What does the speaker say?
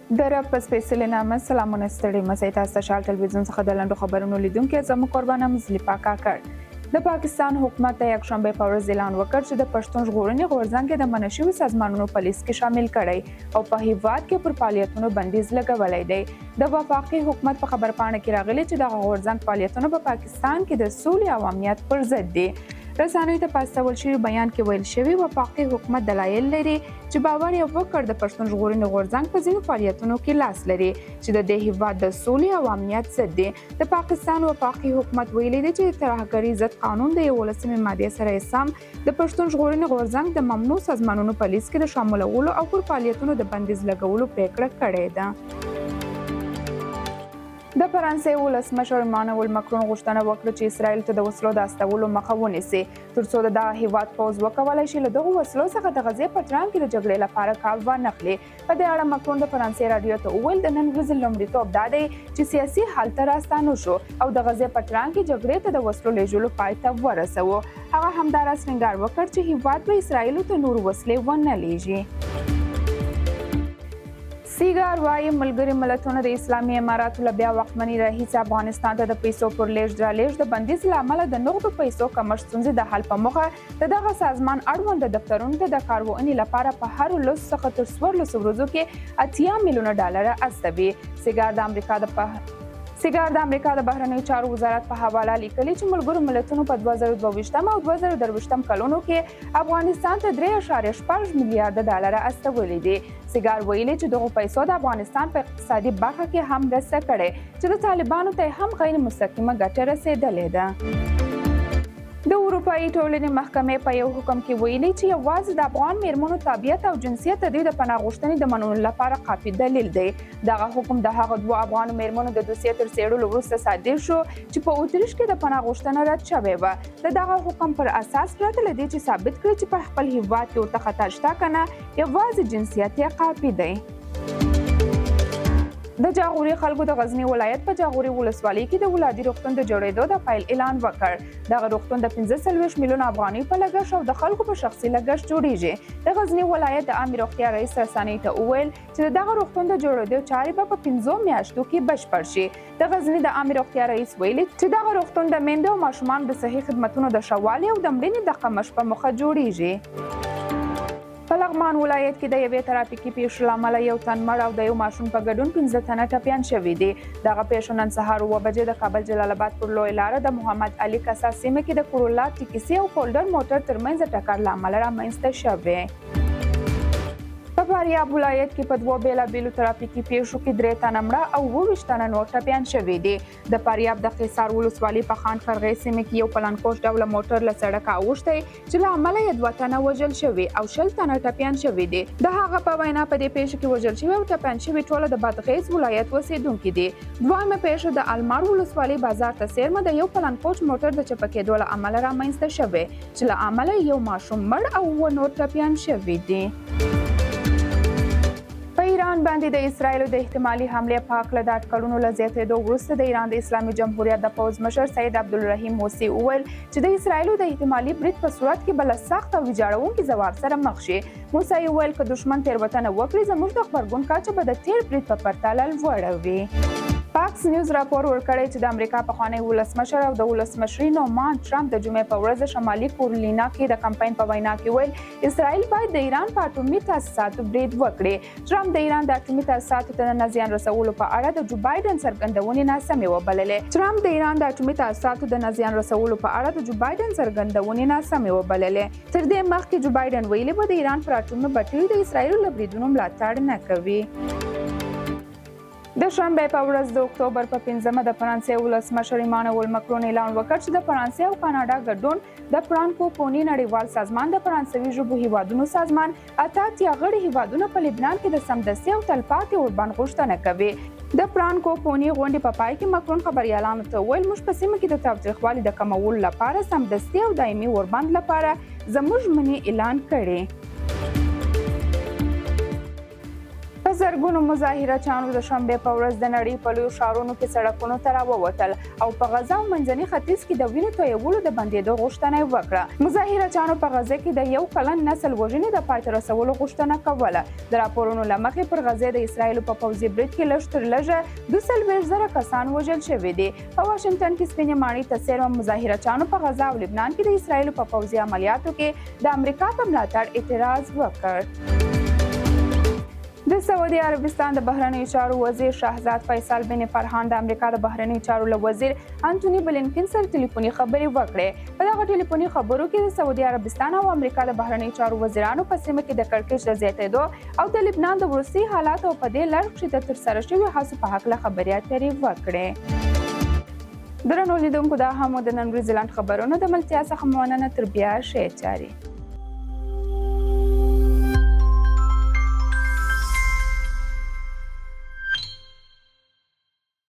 د رب په سپېڅلي نامه سلامونه، ستړي مه تاسو ته شال ټلویزیون څخه د لنډو خبرونو لیدونکي زموږ قربانه مزلیفا کاکړ. د پاکستان حکومت د یکشنبې په ورځ اعلان وکړ چې د پښتون ژغورنې غورځنګ د منع شوي سازمانونو په لیست کې شامل کړی او په هیواد کې پر فعالیتونو بندیز لګولی دی. د وفاقي حکومت په خبرپاڼه کې راغلي چې دغه غورځنګ فعالیتونه په پاکستان کې د سولې او امنیت پر ضد دي. رسنیو ته په استول شوي بیان کې ویل شوي، وفاقي حکومت دلایل لري چې باور یې وکړ د پښتون ژغورنې غورځنګ په ځینو فعالیتونو کې لاس لري چې د دې هیواد د سولې او امنیت ضد دي. د پاکستان وفاقي حکومت ویلي دي چې د ترهګرۍ ضد قانون د 11مې مادې سره سم د پښتون ژغورنې غورځنګ د ممنوع سازمانونو په لیست کې د شاملولو او پر فعالیتونو د بندیز لګولو پریکړه کړې ده. د فرانسې ولسمشر ایمانویل مکرون غوښتنه وکړه چې اسرائیل ته د وسلو د استولو مخه ونیسي، ترڅو د دغه هیواد پوځ وکولای شي له دغو وسلو څخه د غزې په تران کې د جګړې لپاره کار وانخلي. په دې اړه مکرون د فرانسې راډیو ته وویل، د نن ورځې لومړیتوب دا دی چې سیاسي حل ته راستانه شو او د غزې په تران کې جګړې ته د وسلو لېږلو پای ته ورسوو. هغه همداراز ټینګار وکړ چې هیواد به اسرائیلو ته نور وسلې ونه لیږي. سیګار وايي، ملګري ملتونه د اسلامي اماراتو له بیا واکمنۍ راهیسې افغانستان ته د پیسو پر لېږد رالېږد د بندیز له امله د نغدو پیسو کمښت ستونزې د حل په موخه د دغه سازمان اړوند دفترونو ته د کارونې لپاره په هرو لس څخه تر 14 ورځو کې 80 میلیونه ډالر استوي. سیګار د امریکا د بهرنیو چارو وزارت په حواله لیکلي چې ملګرو ملتونو په 2022 او 2023 کلونو کې افغانستان ته 3.6 میلیارډ ډالر استولي دي. سیګار ویلي چې دغو پیسو د افغانستان په اقتصادي برخه کې هم مرسته کړې چې د طالبانو ته هم غیر مستقیمه ګټه رسېدلې ده. د اروپאيي ټولنې محکمې په یو حکم کې ویلي چې یوازې د افغان میرمنو تابعیت او جنسیت د دوی د پناه غوښتنې د منلو لپاره کافي دلیل دی. دغه حکم د هغه دوو افغانو میرمنو د دوسیې تر څېړلو وروسته صادر شو چې په اتریش کې د پناه غوښتنه رد شوې وه. د دغه حکم پر اساس، پرته له دې چې ثابت کړي چې په خپل هیواد کې ورته خطر شته که نه، یوازې جنسیت یې کافي دی. د جاغوري خلکو د غزني ولایت په جاغوري ولسوالۍ کې د ولادي روغتون د جوړېدو د پیل اعلان وکړ. دغه روغتون د 45 میلیونه افغانۍ په لګښت او د خلکو په شخصي لګښت جوړیږي. د غزني ولایت د عامې روغتیا رئیس رسنۍ ته وویل چې د دغه روغتون د جوړېدو چارې به په 5 میاشتو کې بشپړ شي. د غزني د عامې روغتیا رئیس ویلي چې دغه روغتون د میندو او ماشومانو د صحي خدمتونو د ښه والي او د مړینې د کمښت په موخه جوړیږي. په لغمان ولایت کې د یوې ترافیکي پیښې له امله یو تن مړ او د یو ماشوم په ګډون 5 تنه ټپیان شوي دي. دغه پیښه نن سهار 7 بجې د کابل جلال آباد پر لوی لاره د محمد علي کسا سیمه کې د کورولا ټیکسي او فولډر موټر ترمنځ ټکر له امله رامنځته شوې. په فاریاب ولایت کې په دوو بېلابېلو ترافیکي پیښو کې 3 تنه مړه او 27 تنه نور ټپیان شوي دي. د فاریاب د قیصار ولسوالۍ په خان قرغې سیمه کې یو پلانکوش ډوله موټر له سړکه اوښتی چې له امله یې 2 تنه وژل شوي او 20 تنه ټپیان شوي دي. د هغه په وینا، په دې پیښه کې وژل شوي او ټپیان شوي ټوله د بادغیس ولایت اوسېدونکي دي. دویمه پیښه د المار ولسوالۍ بازار ته څېرمه د یو پلانکوچ موټر د چپه کېدو له امله رامنځته شوې چې له امله یې یو ماشوم مړ او 7 نور ټپیان شوي دي. په ایران باندې د اسرائیل د احتمالي حملې په هکله د اټکلونو له زیاتېدو وروسته د ایران د اسلامي جمهوریت د پوځ مشر سید عبدالرحیم موسي وویل چې د اسرائیل د احتمالي برید په صورت کې به له سخت او ویجاړونکي ځواب سره مخ شي. موسی وویل، که دښمن تېروتنه وکړي، زموږ د غبرګون کچه به د تېر برید په پرتله لوړه وي. فاکس نیوز راپور ورکړی چې د امریکا پخوانی ولسمشر او د ولسمشرۍ نوماند ټرمپ د جمعې په ورځ د شمالي کورلینا کې د کمپاین په وینا کې وویل، اسرائیل باید د ایران په اټومي تاسیساتو برید وکړي. ټرمپ د ایران د اټومي تاسیساتو ته د نه زیان رسولو په اړه د جو بایډن څرګندونې ناسمې وبللې. ټرمپ د ایران د اټومي تاسیساتو د نه زیان رسولو په اړه د جو بایډن څرګندونې ناسمې وبللې. تر دې مخکې جو بایډن ویلي و، د ایران پر اټومي بټیو د اسراییلو له بریدونو ملاتړ نه کوي. د شنبې په ورځ د اکتوبر په 5مه د فرانسې ولسمشر ایمانویل مکرون اعلان وکړ چې د فرانسې او کاناډا ګډون د فرانکوفوني نړیوال سازمان د فرانسوي ژبو هیوادونو سازمان 88 غړي هیوادونه په لبنان کې د سمدستي او تلپاتې اوربند غوښتنه کوي. د فرانکوفوني غونډې په پای کې مکرون خبریالانو ته وویل، موږ په سیمه کې د تاوتریخوالي د کمولو لپاره سمدستي او دایمي اوربند لپاره زموږ ژمنې اعلان کړې. په په زرګونو مظاهره چیانو د شنبې په ورځ د نړۍ په لویو ښارونو کې سړکونو ته راووتل او په غزه او منځني ختیځ کې د وینو تویولو د بندېدو غوښتنه یې وکړه. مظاهره چیانو په غزه کې د یو کلن نسل وژنې د پای ته رسولو غوښتنه کوله. د راپورونو له مخې پر غزې د اسراییلو په پوځي برید کې لږ تر لږه 42,000 کسان وژل شوي دي. په واشنګټن کې سپینې ماڼۍ ته څېرمه مظاهره چیانو په غزه او لبنان کې د اسراییلو په پوځي عملیاتو کې د امریکا په ملاتړ اعتراض وکړ. د سعودي عربستان د بهرنیو چارو وزیر شاهزاد فیصل بن فرحان د امریکا د بهرنیو چارو له وزیر انټوني بلینکن سره ټلیفوني خبرې وکړې. په دغه ټلیفوني خبرو کې د سعودي عربستان او امریکا د بهرنیو چارو وزیرانو په سیمه کې د کړکېچ د زیاتېدو او د لبنان د وروستي حالاتو او په دې لړ کښې د ترسره شویو هڅو په هکله خبرې اترې وکړې. درنو لیدونکو، دا هم د نن ورځې لنډ خبرونو. د ملتیا څخه مننه. تر بیا، ښې چارې.